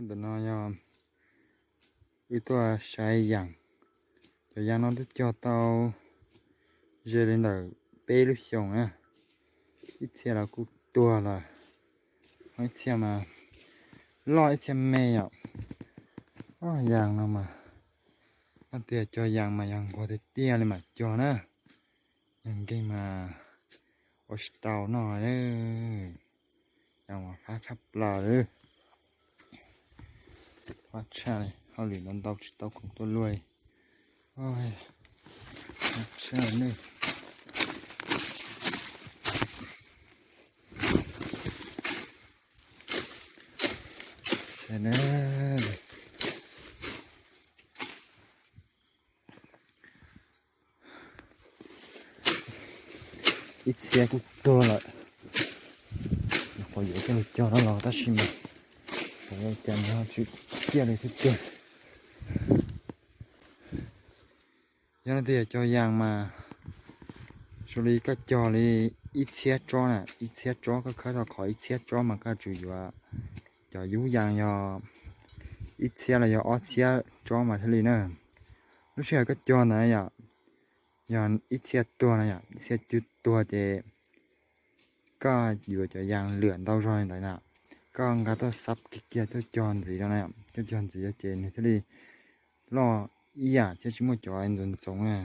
Ntawm no yog wb tuaj saib yas. Cov yas no twb cog tau ze li ntawm peb lub xyoos na. Ib txhia los kuj tuag lawm, ho ib txhia mas loj ib txhia me yom. Yas no mas, no tias cog yas mas yog nquag tiag tiag li mam cog na. Yog nkeeg mas ua tsis tau noj. Yas mas fab tshaj plaws li. Fab tshaj li, hauj lwm ntau ntau tsis tau khoom tuaj luaj. Fab tshaj li. Ib txhia kuj tuag lawm. Qhov yuav coj los cog no los tab sis mas cas nws tsis ciaj li thiab tiag. Yog no tias cog yas mas zoo li koj cog li ib txhiab tsob na, ib txhiab tsob koj khawb tau qhov ib txhiab tsob mas koj tsum yuav cov yub yas yog ib txhiab los yog ob txhiab tsob mas thiaj li na. Lub sij hawm koj cog ntawd yom, yog ib txhia tuag no yom, ib txhia tuag ces koj yuav cov yas lwam ntau zog li ntawd na, koj nqa tuaj xab kiag kiag tuaj cog ntxiv no na, tuaj cog ntxiv ces nws thiaj li loj ib yam thiab tsis muaj cov ntxoov ntxoov na.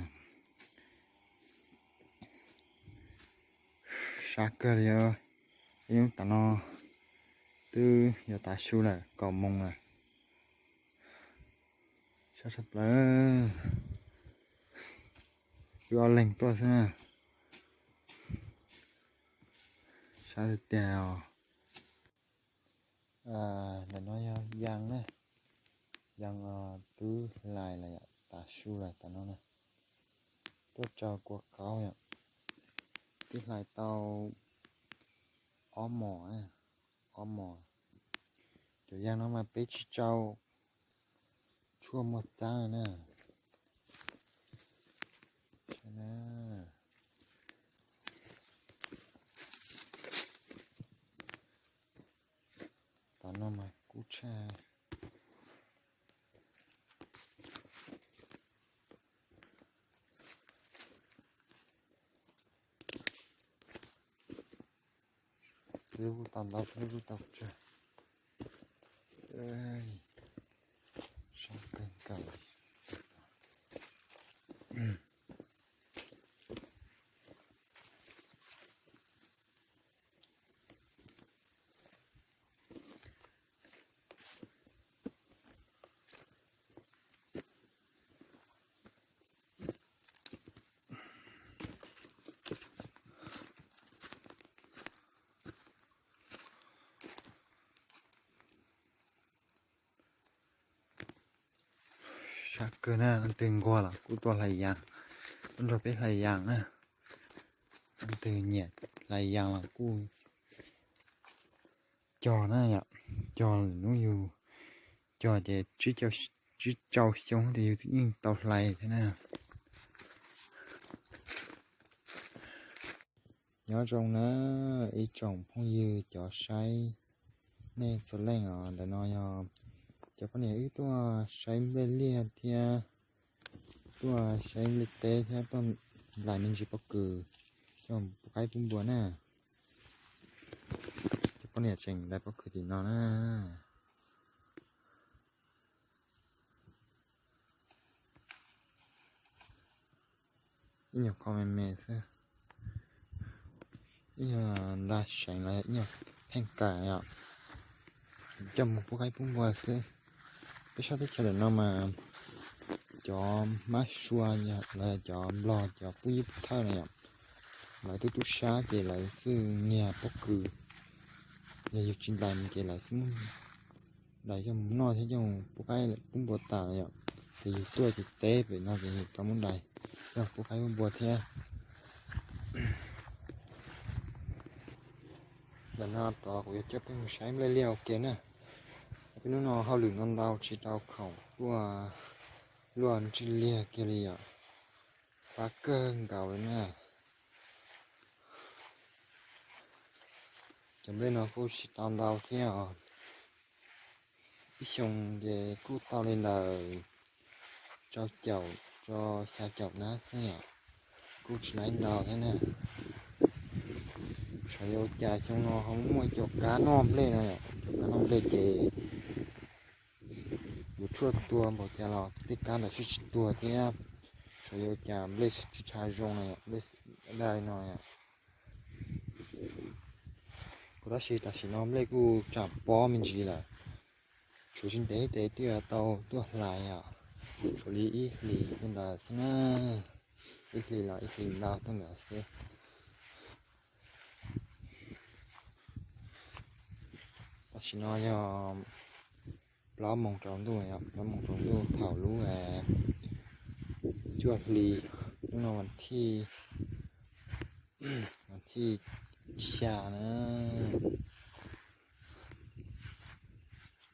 Sab kawg li. Ib hnub tas no twb yuav tav su lawm, kaum moos lawm. Sab tshaj plaws. Wb ob leeg tuaj xwb na. Sab tiag tiag os. Ntawm no yog yas na, yas twb hlais lawm yom, tav su lawm tas no na. Tuaj tsaws kua qaub yom, twb hlais tau ob mos, ob mos. Cov yas no mas peb tsis tsau tshuaj muaj txab na. Tam no mas kub tshaj. Ib lub tau ntau, ib lub tau tsawg. Sab kawg nkaus li. Sab kawg na, leej twg nquag los kuj tuaj hlais yas, tuaj nrog peb hlais yas na. Leej twg nyiam hlais yas los kuj cog na yom, cog lwm hnub yus cog ces tsib rau xyoo ces yus yeej tau hlais thiab na. Nyob zoo na ib tsoom phooj ywg cov saib, nej txhua leej os, ntawm no yog cov poj niam wb tuaj saib nplej liaj thiab tuaj saib nplej teb thiab tuaj nplais me ntsis pob kws coj pub qaib pub npua na. Cov poj niam tseem nplais pob kws tim no na. Ib nyuag qho me me xwb. Ib nyuag nta seev los yog ib nyuag pheej kawm yom, coj mus pub qaib pub npua xwb. Peb sab teb chaws ntawm no mas cov mab sua los yog cov nplog cov pub ib thawj na yom, lawv twb tub sab ces lawv xwb nyiag pob kws. Yog yus tsis nplais ces lawv xwb nplais coj mus noj thiab coj mus pub qaib pub npua tas yom. Ces yus tuaj ces teb pem no ces yus rov muab nplais coj pub qaib pub npua thiab. Ntawm no tod kuv yuav coj peb mus saib nplej liaj ua ke na. Peb hnub no hauj lwm no ntau tsis tau khoom tuaj luaj ntsej liaj kiag li yom. Fab kawg nkaus li na. Cov nplej no kuj tsis tau ntau thiab os. Ib xyoo ces kuj tau li ntawm rau caum rau xya caum nab xwb yom, kuj tsis laib ntau thiab na. Xyov yuav ua cas xyoo no ho muaj cov kab noj nplej no yom, cov kab noj nplej ces yuav tshuaj tuag npaum cas los tej kab ntawd tsis tuag thiab. Xyov yuav ua cas nplej tsis tsha zoo no yom, nplej daj li no yom. Kuv tab sis tam sim no nplej kuj tsam pob me ntsis lawm, tshuav tsis ntev ces twb yuav tau tuaj hlais yom, tshuav li ib hlis tej ntawd xwb na, ib hlis los ib hlis ntau tej ntawd xwb. Tam sim no yog plaub moos tsaus ntuj, plaub moos tsaus ntuj thaum lub cuaj hli, hnub no vas thij, vas thij xya na.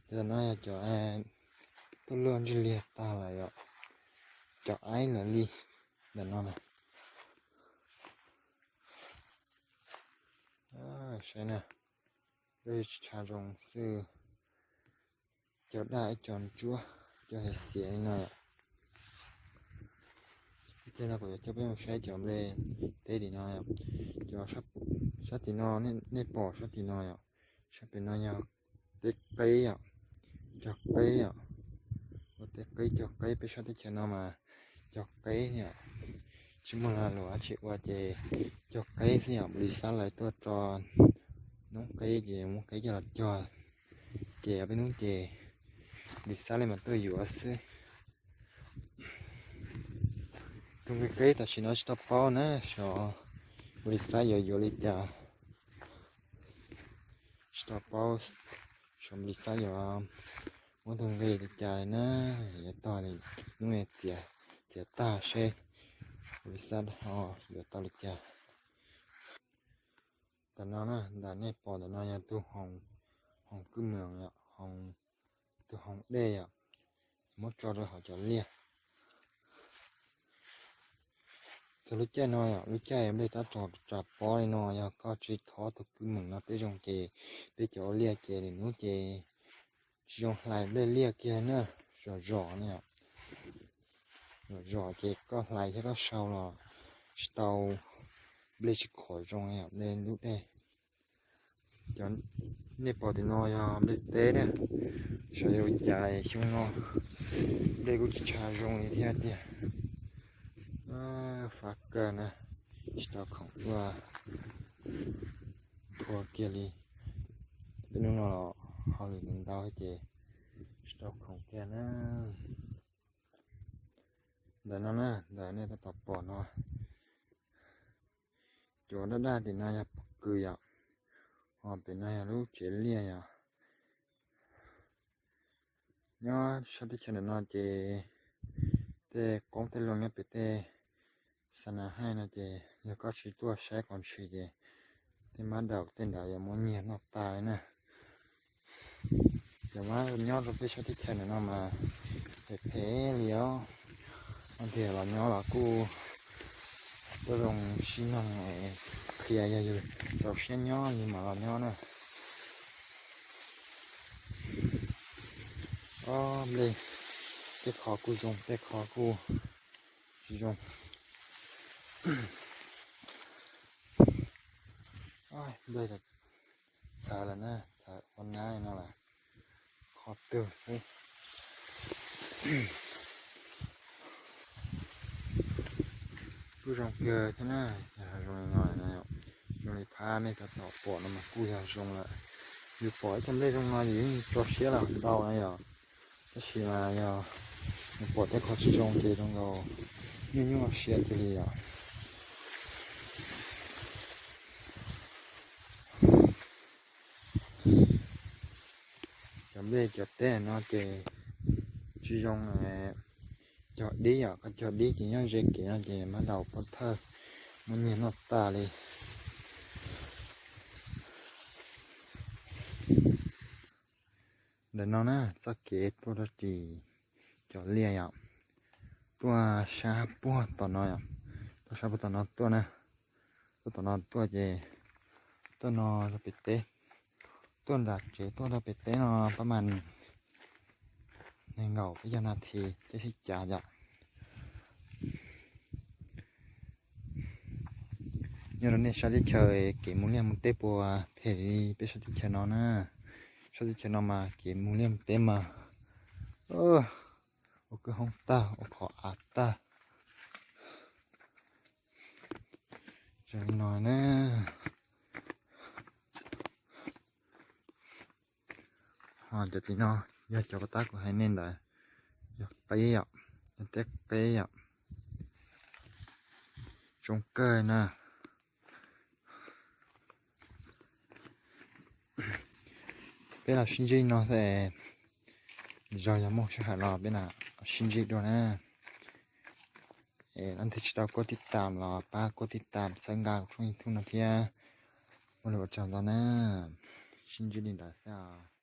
Tam no yog cov tuaj luaj ntsej liag tag lawm yom, cov aib lawm li ntawm no na. Saib na, lub tsis tsha zoo xwb, cov daj ib co ntsuab, cov xiav xiav li no yom. Ib pliag no kuv yuav coj peb mus saib cov nplej teb tim no yom, cov sab tim no, nej pom sab tim no yom, sab tim no yog teb qeb yom, cog qeb yom, ua teb qeb cog qeb, peb sab teb chaws no mas cog qeb yom, tsis muaj lag luam dab tsi ua ces cog qeb xwb yom, nplis xab lawv tuaj tso noob qeb ces muab qeb coj los cog, ces peb hnub ces nplis xab li mas tuaj yuav xwb. Tus nqi qeb tam sim no tsis tau paub na, xyov nplis xab yuav yuav li cas, tsis tau paub xyov nplis xab yuav muab tus nqi li cas li na, yuav tog li hnub txiav tag seb nplis xab ho yuav tau li cas. Tam no na, ntawm nej pom ntawm no yog tus hoos kwj meem, tus hoos dej yom, muab tso rau hauv cov liaj. Txog lub caij no yom, lub caij nplej tab tom tsam pob li no, yog koj tsis thob tus kwj meem no peb zoo ces peb cov ua liaj ces lwm hnub ces tsis zoo hlais nplej liaj kiag na, zom zom na yom. Zom zom ces koj hlais thiab koj sau los tsis tau, nplej tsis khov zoo yom, nplej lub dej. Cov nej pom tim no yog nplej teb na, xyov yuav ua cas xyoo no nplej kuj tsis tsha zoo li thiab tiag. Fab kawg na, tsis tau khoom tuaj thua kiag li. Peb hnub no los hauj lwm ntau ces tsis tau khoom kiag na. Ntawm no na, ntawm nej tab tom pom no, cov daj daj tim no yog pob kws yom, ho pem no yog lub tsev liaj yom. Nyob sab teb chaws ntawm no ces tej qoob tej loo nyob pem tej xa na haij no ces yog koj tsis tuaj saib qos ntshis ces tej mab daum tej ntawd yuav muab nyiag noj tas li na. Cov mab nyob rau peb sab teb chaws ntawm no mas phem phem li os. Ua tiag los nyob los kuj tuaj zoo sib noog qhia, yog yus rau siab nyob yus mam los nyob na. Ob nplej, tej qho kuj zoo tej qho kuj tsis zoo. Nplej txhawv lawm na, txhawv ua nab li no lawm, qho twg xwb. Kuj zoo kawg thiab na, yog zoo li no, zoo li phab nej tab tom pom no mas kuj yog zoo lawm. Yus pom ib co nplej zoo no yus yeej tso siab los ntau na yom, tab sis mas yog yus pom tej qho tsis zoo ces zoo nkaus nyuaj nyuaj siab tiag li yom. Cov nplej cov teb no ces tsis zoo, cog dib yom, koj cog dib ces nyob ze kev no ces mab daum pov thawj muab nyiag noj tas li. Ntawm no na, txoj kev tuaj rau tim cov liaj yom, tuaj sab puag tom no, tuaj sab puag tom no tuaj na, tuaj tom no tuaj ces tuaj no rau pem teb, tuaj nram tsev tuaj rau pem teb no pab mas nees nkaum peb caug nas this caij sib cav yom. Nyob rau nej sab teb chaws kev mus liaj mus teb puas phem li peb sab teb chaws no na? Sab teb chaws no mas kev mus liaj mus teb mas ua kwj hoob tag, ua qhov av tag. Zoo li no na. Ho cov tim no yog cov puas tab kuv hais nej ntawd, yog qeb yom, yog tej qeb yom. Zoo kawg na. Peb los sib ntsib no xwb, zog yog muaj sij hawm los peb los sib ntsib dua na. Es leej twg tsis tau kuj tij tam los pab kuj tij tam txhawb nqa kuv tshooj YouTube no thiab. Ua lus ua tsaug ntau na. Sib ntsib li ntawd xwb os.